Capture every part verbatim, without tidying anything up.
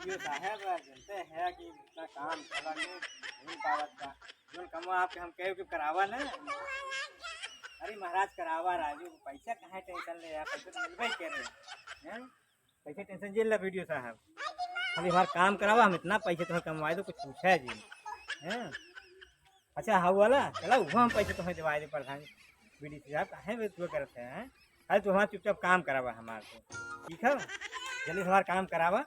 यो साहब, जनते हैं कि इतना काम चला के नहीं पावत बा। जोन कमवा आपके हम कहे कि करावा ना। अरे महाराज, करावा राजू, पैसा काहे tension ले यार, पैसा तो मिलबे करे, हैं? पैसा tension जिन ला बीडीओ साहब, खाली हमार काम करावा, हम इतना पैसा तुम्हें कमवाए दो, कुछ पूछा जी, हैं? अच्छा, हाँ वाला, चला, वो हम पैसा तुम्हें दिवाए दे प्रधान, बीडीओ साहब, काहे बे तू करत है, हैं? खाली तू हमार चुपचाप काम करावा हमार तो, ठीक है? जल्दी हमार काम करावा,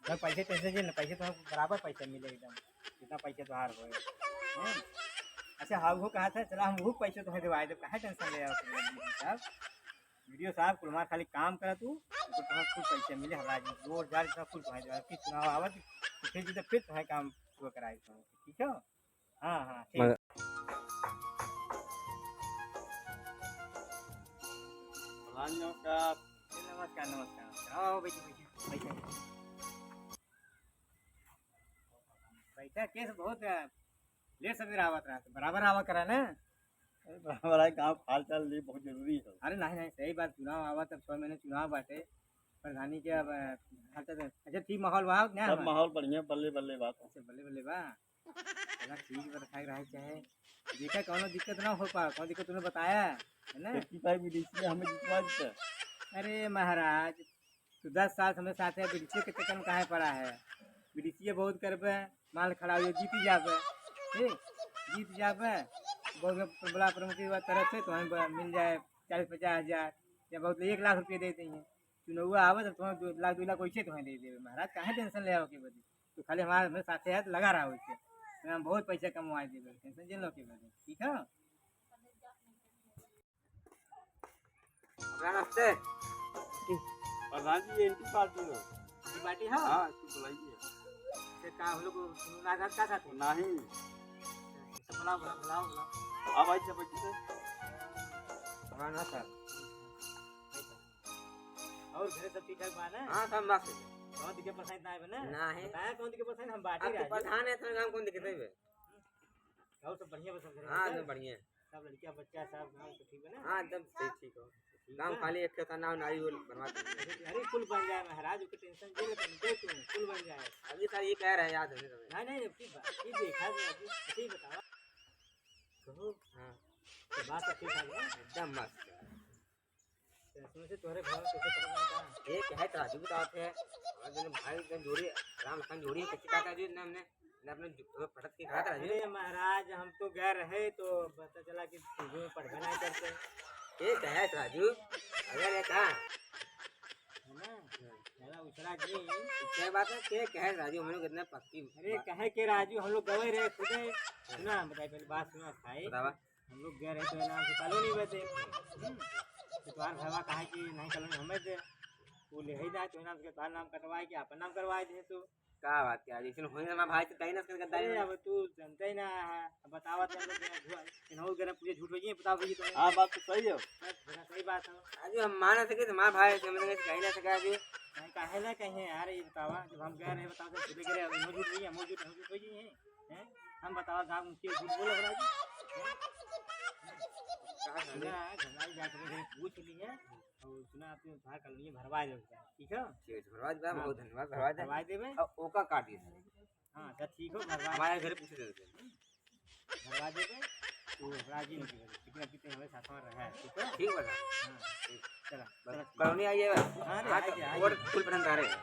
मैं पैसे tension जिन ला, पैसे तुम्हें बराबर पैसा मिले एकदम, जितना पैसा तुम्हार होए, हैं? अच्छा, हाँ, वो कहा था, चला, हम वो पैसा तुम्हें दिवाए दे, काहे tension ले आओ तुम बीडीओ साहब? बीडीओ साहब, कुल हमार खाली काम करा तू, तो तुम्हें कुल पैसे मिले, हमरा जी जोर जार इतना कुल तुम्हें देवा, फिर चुनाव आवत, तो फिर जी तो फिर तुम्हें काम पूरा कराई तुम्हें, ठीक है? हाँ, हाँ, ठीक। मगर प्रधान नमस्कार। नमस्कार, नमस्कार, नमस्कार। आओ, बैठो, बैठो, बैठो। पैसा केस बहुत, अ, लेट सवेर आवत रहा, तो बराबर आवा करा ना। अरे, बराबर आए, गाँव के हाल चाल लिए बहुत जरूरी है। अरे नहीं, नहीं, सही बात, चुनाव आवा, तब छह महीने चुनाव बाटे, प्रधानी के अब, अ, हाल चाल, अच्छा, ठीक माहौल बा, ना सब बा? माहौल बढ़िया, बल्ले बल्ले बात। अच्छा, बल्ले बल्ले बा, चला ठीक बा, रखाए रहे चाहे, देखा कौनो दिक्कत ना हो पा, कौनो दिक्कत तूने बताया, है ना? एट्टी फाइव बीडीसी हमें जितवा देता। अरे महाराज, तू दस साल से हमरे साथ है, बीडीसी के चक्कर में काहे पड़ा है? बीडीसी बहुत करबे, माल खड़ा हुए जीत जाबे, ठीक, जीत जाबे, बहुत बड़ा प्रमुख की तरफ से तो हमें ब-, मिल जाए चालीस पचास हजार, या बहुत एक लाख रुपये दे देंगे। चुनौआ आवे तो तुम्हें दो लाख, दो लाख वैसे तुम्हें दे देबे महाराज, काहे tension ले आओ के बदे? तो खाली हमारे, हमरे साथे है तो लगा रहा वैसे, हम बहुत पैसा कमवा देबे, tension जिन लो के बदे, ठीक है? नमस्ते। प्रधान जी, ये एंटी पार्टी हो। एंटी पार्टी हो? हाँ, इसको बुलाइए। से का हम लोग को सुनना था, क्या था? नहीं। तो बुलाओ, बुलाओ, बुलाओ, बुलाओ। हाँ भाई, सब अच्छे से। हाँ, ना सर। और घरे सब ठीक ठाक बा ना? हाँ, सब मस्त है। कौन दिखे पसंद ना आवे ना? नहीं। बताया कौन दिखे पसंद, हम बाटी अब तो राजी। प्रधान है, इतना काम कौन दिखे देबे? और सब बढ़िया बा सब घरे हाँ, में? एकदम बढ़िया। सब लड़किया बच्चा सब गाँव से ठीक बा ना? हाँ, एकदम सही, ठीक हो। ठीक गाँव बा? खाली एक ठे नाव नारी होल बनवा दे। अरे कुल बन जाए महाराज, ओके tension जे ले, तू कुल बन जाए। अभी सर ये कह रहे हैं, याद है नहीं, नहीं, नहीं, ठीक बा, ये देखा जाए, अभी सही बतावा। कहो। हाँ। तो बात तो ठीक है ना? एकदम मस्त। तो सुनो से तोहरे घर में कैसे पता नहीं था? ये क्या है, राजू बतावत है। हमारे दोनों भाई एकदम जोड़ी, राम लखन जोड़ी है, कैसे कहता है जी, हमने, हमने अपने जो, वो पटक के कहा था राजू। अरे महाराज, हम तो गए रहे तो पता चला कि तुझे पढ़बे नहीं करते। ये क्या है राजू? अगर ये कहा। है ना? हाँ। ज्यादा उछरा जी। क्या बात है? क्या, क्या है राजू? हम लोग इतना पक्की अरे बात। कहे के राजू, हम लोग गए रहे खुदे। हाँ। सुना, हम बताए पहले बात सुना भाई। बतावा। हम लोग गए रहे तो नाम से कॉलोनी बदे। हम्म। तो तुम्हार घरवा कहा कि नहीं कॉलोनी हमें दे। वो ले ही ना, तो नाम से तुम्हार नाम कटवाए के अपन नाम करवाए दे तो। का बात क्या? जैसे होई ना भाई तो कहीं ना कहीं गद्दारी अरे में। अब तू जानते ही ना है। अब बतावा तो हम लोग गए घुआ, इन्हों गए पूछे झूठ हो गई, बताओ भैया तुम्हें। हाँ, बात तो सही है। बस, बड़ा सही बात है। आज हम मान सके तो मार भाई समझ में कहीं ना सका जी। नहीं, काहे ना कहीं यार, ये बतावा, जब हम गए रहे बताओ तो खुदे गए रहे, इन्हों झूठ हो गई, हम झूठ, हम झूठ हो गई है। हैं? हम बताओ, गाँव में क्यों झूठ बोले हो राजू? हैं? का सुना, घबराई जाके मेरे पूछ लिए और सुना, आप तुम्हारा कॉलोनी भरवा दे, ठीक है? ठीक है, भरवा दे, हाँ, बहुत धन्यवाद, भरवा दे। भरवा देबे। अब ओका काट दिए। हाँ, अच्छा, ठीक हो, भरवा हमारे घर पूछ रहे थे। भरवा देबे। वो राजी नहीं किया, कितना कितने हमारे साथ में रहा है, ठीक है? ठीक बा। हाँ, ठीक। चला, बस चला, ठीक। कॉलोनी आइए बस। हाँ रे, हाँ, आइए, तो आइए। और फुल पसंद आ रहे हैं।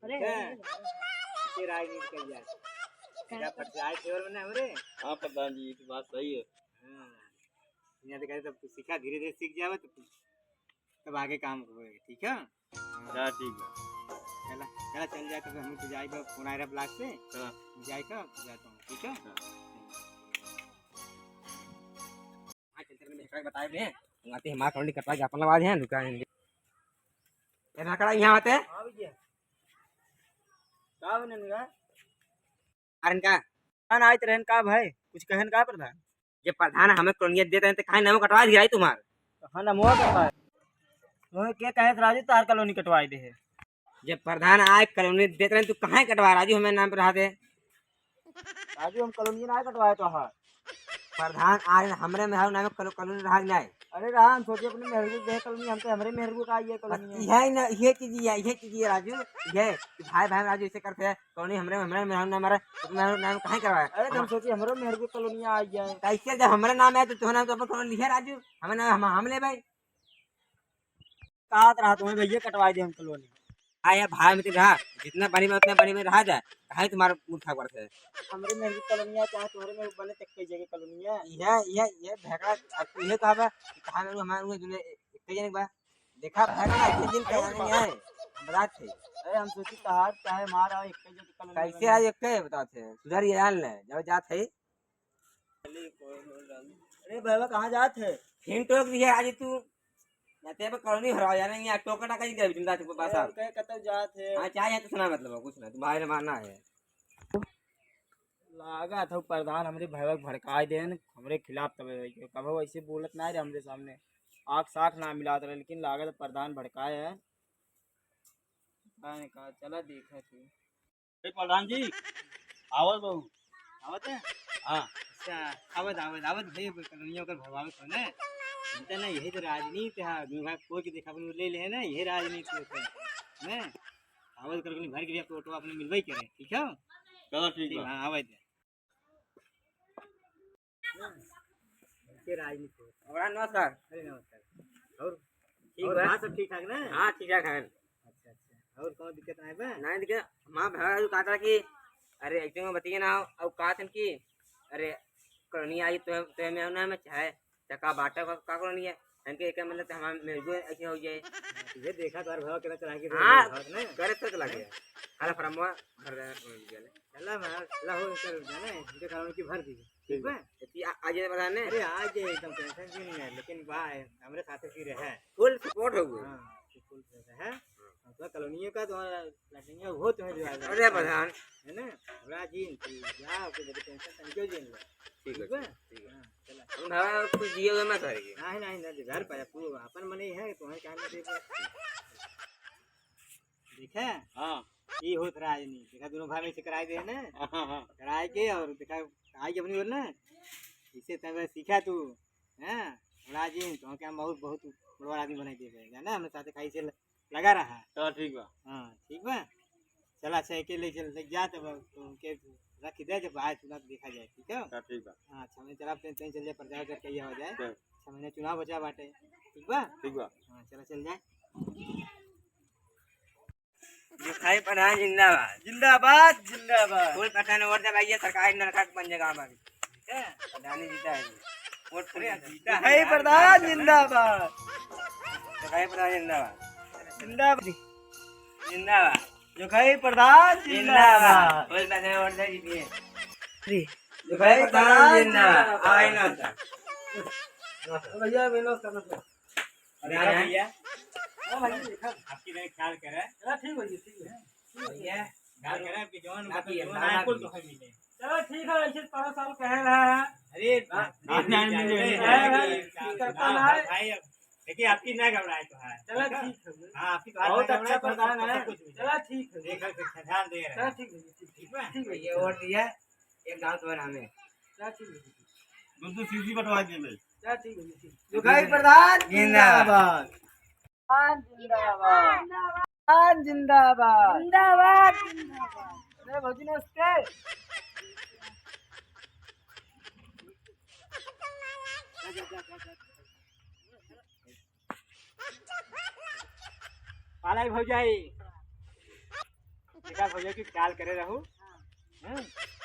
अरे, हैं? अरे, अरे। इसे राजनीति कही जाए। क्या? क्या पटदार केवल बने हमरे? हाँ, प्रधान जी, ये तो बात सही है। हाँ। यहाँ देखा तब सीखा, धीरे-धीरे सीख जावे, तब, तब आगे काम होए, ठीक है? हाँ। चला, ठीक है। चला, चला, चल जाए, तब हम तो जाए बा, फोन आए रहा ब्लॉक से। हाँ। जाए का, जाता हूँ, ठीक है? हाँ। हाँ, चल, चल, मैं बताए बे। आते हैं, माँ कॉलोनी कटवा के अपन आवाज है, लुका है। ए, नकड़ा यहाँ आते हैं। हाँ भैया। का बने नकड़ा? अरे इनका, प्रधान आइत रहन का भाई, कुछ कहन का प्रधान? जे प्रधान हमें कॉलोनिया देत रहन, तो काहे नाम कटवा दिया तुम्हार? तो हाँ, नाम हुआ कटवा। तुम्हें के कहे राजू, तार कॉलोनी कटवाई दे है। जे प्रधान आए कॉलोनी देत रहन, तू काहे कटवा राजू, हमें नाम पर रहा दे। राजू, हम कॉलोनी ना कटवाए तो हाँ। प्रधान आए, हमरे में हर नाम कॉलो-, कॉलोनी रहा नहीं। अरे रहा, हम सोचे अपने मेहरगू के देहे कॉलोनी, हमके हमरे मेहरगू का आई है बस कॉलोनी। यही ना, ये चीज, ये, ये चीज, ये राजू, ये कि भाई, भाई राजू ऐसे करते हैं, कॉलोनी हमरे, हमरे, हमरे नाम, हमारे, अपने नाम कहाँ करवाए? अरे तो हम हम सोचे हमरो मेहरगू कॉलोनी आई है। कैसे जब हमारे नाम है तो तुम्हारा नाम तो अपन कॉलोनी है राजू, हमें नाम हम, हम ले भाई। कहत रहा तुम्हें भैया कटवाई दे हम कॉलोनी। आया भाई में रहा, जितना पानी में उतना पानी में रहा जाए, काहे तुम्हारा मूड खराब करते हैं? हमरे मेहरगू कॉलोनिया चाहे तुम्हारे में बने तक कई जगह कॉलोनिया। यह, यह, यह भेकड़ा, अब तू यह कहबा कि कहाँ में हमारे में दुनिया एक जने बा। देखा भेकड़ा, एक दिन का नहीं है, हम रात थे। अरे हम सोची तहार चाहे मार आओ एक जगह कॉलोनिया कैसे बने। आज एक बताते हैं, सुधर ये जान ले, जब जात है। अरे बाबा, कहाँ जात है? फिर टोक दिया आज तू। ना ते पे कॉलोनी भरवा जाना, यहाँ टोका टाका ही दे, बिजली रात को पास अरे, आप। कहे कतौ जात है? हाँ, चाहे तो सुना, मतलब, कुछ ना, तुम्हारे मानना है। लागा था प्रधान हमरे भैया के भड़काए देन, हमरे खिलाफ तबे होई के। कबो ऐसे बोलत ना रे हमरे सामने, आँख साख ना मिलात रहे, लेकिन लागा था प्रधान भड़काए है। पता नहीं का, चला देखा थी। ए प्रधान जी, आवत बहू। आवत है? हाँ। अच्छा, आवत, आवत, आवत भाई, कॉलोनिया ओकर भरवावे को ना। इनका ना यही तो राजनीति है, दुनिया कोई के देखा अपन ले ले है ना, यही राजनीति होता है। हैं? आवत कर अपने घर के लिए फोटो अपने मिलवाई करे, ठीक है? चलो ठीक ठीक, है। हाँ, आवत है। के राजनीति होता है। प्रधान नमस्कार। अरे नमस्कार। और ठीक और बा? बात सब ठीक ठाक ना? हाँ, ठीक ठाक है। अच्छा, अच्छा। और कौनो दिक्कत ना है बा? नहीं दिक्कत, हमारा भैया जो कहता कि अरे एक दिन में बतिया ना, और कहा था कि अरे कॉलोनी आई तो, तो मैं ना मैं चाहे चका बाटा का, का कॉलोनी है, हमके एक मतलब तो हमारे मेहरगू ऐसे हो जाए। हाँ, तुझे देखा तो यार भैया कितना चला के हाँ, भारत में। करे तो चला गया। हैं? अरे फरमवा भर रहा है, भर गया। चला मैं, चला हो, चल जाने, इनके कारण की भर दी। ठीक बा? इतनी आ, आ जाए प्रधान ने। अरे आ जाए, एकदम tension भी नहीं है, लेकिन बा, हमरे साथे फिर है। Full support हो गए। हाँ, full support है। हाँ, तो कॉलोनियों का तुम्हारा लैट्रिन हो तुम्हें दीवार में। अरे प्रधान। है ना? हमरा जी, तू जा, कोई जब tension तन क्यों झेल ले? ठीक है, ठीक बा? ठीक है। हाँ, चला। हम धारा कुछ दिए हुए मत करेंगे। नहीं, नहीं, नहीं, घर पर तू अपन मने ही है, तुम्हें क्या नहीं दे। देखे? हाँ। ई होत रहा है नहीं। देखा दोनों भाई में से कराए दे ना। हाँ, हाँ। कराए के और देखा, आई के अपनी ओर ना। इसे तब सीखा तू। हैं? बड़ा जी, तो क्या बहुत, बहुत बड़वा आदमी बनाई देबे। जाना हमरे साथे खाई से ल-, लगा रहा। चलो ठीक बा। हाँ, ठीक बा। चला अच्छा, एके ले चल, ले जा तब, तो उनके रख दे, जब आए तुरंत देखा जाए, ठीक है? चलो ठीक बा। हाँ, अच्छा, मैं चला, चल जाए, प्रचार करके ये हो जाए। चल। अच्छा, मैंने चुनाव बचा बाटे, ठीक बा? ठीक बा। हाँ, चला चल जाए। जोखाई प्रधान जिंदाबाद। जिंदाबाद, जिंदाबाद। कोई पता नहीं, वोट दबाइए, सरकार नरका के बन जाएगा हमारी। ठीक है? प्रधान ही जीता है। वोट अरे, फूल जीता है। जोखाई प्रधान जिंदाबाद। जोखाई प्रधान जिंदाबाद। जिंदाबाद। जिंदाबाद। जोखाई प्रधान जिंदाबाद। जिंदाबाद। कोई पता नहीं, वोट दे दीजिए। जोखाई प्रधान जिंदाबाद। आए ना था। भैया, विनोद करना था। अरे हाँ भैया। हाँ भैया, देखा। आपकी तरह ख्याल करे। चला ठीक भैया, ठीक है। भैया, ख्याल करे कि जौन ना मतलब पिए, जौन ना आए, कुल पिए। तो है मिले। चला ठीक है, ऐसे परोस साल कहे रहा है। अरे, हाँ, नहीं, नहीं, नहीं, नहीं, हाँ, हाँ, नहीं, करता ना है। भाई, अब देखिए, आपकी ना घबराए तो है। चला ठीक है। हाँ, आपकी तो बहुत ना अच्छा घबराए तो प्रधान सब है। कुछ मिले। चला ठीक है। देखा, ध्यान दे रहे हैं। चला ठीक है, ठीक है। ठीक है? ठीक है। ये वोट दिया, एक गाँव तो बना में। चला ठीक है, ठीक है। दो दो सीढ़ी बंटवा दिए भाई। चला ठीक है, ठीक है। जोखाई प्रधान जिंदाबाद। जिंदाबाद। प्रधान जिंदाबाद। प्रधान जिंदाबाद। जिंदाबाद, जिंदाबाद। अरे भौजी नमस्ते। पालाई भौजाई। देखा भौजाई कि ख्याल करे रहू। हाँ। हाँ?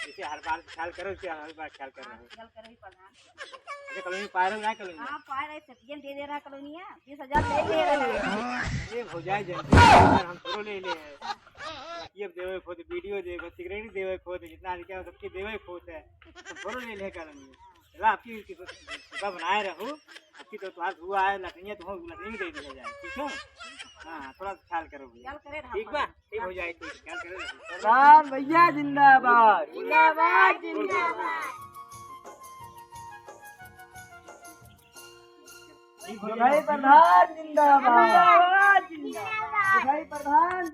जैसे हर बार ख्याल करो, वैसे हर बार ख्याल कर हाँ, रहू। ख्याल करे ही प्रधान। अच्छा, कॉलोनी पाए रहो, ना कॉलोनी? हाँ, पाए रहे, सतियन दे दे रहा कॉलोनिया, बीस हजार ले ले रहा। ये भौजाई जनते हैं, हम थोड़ो ले ले हैं। ये देवे खोते, बीडीओ देवे, सिगरेट देवे खोते, जितना अधिकार सबके देवे खोते, हम थोड़ो ले ले कॉलोनी। चला, आपकी कृपा बनाए रहो, आपकी तो तुहार हुआ है, लकड़ियाँ तो हो, लकड़ी दे दिया जाए, ठीक है? हाँ, थोड़ा सा ख्याल करो भैया। ख्याल करे रहा ठीक बा? ठीक हो जाए, ठीक, ख्याल करे रहो। प्रधान भैया जिंदाबाद। जिंदाबाद, जिंदाबाद। भाई प्रधान जिंदाबाद। जिंदाबाद, जिंदाबाद। भाई प्रधान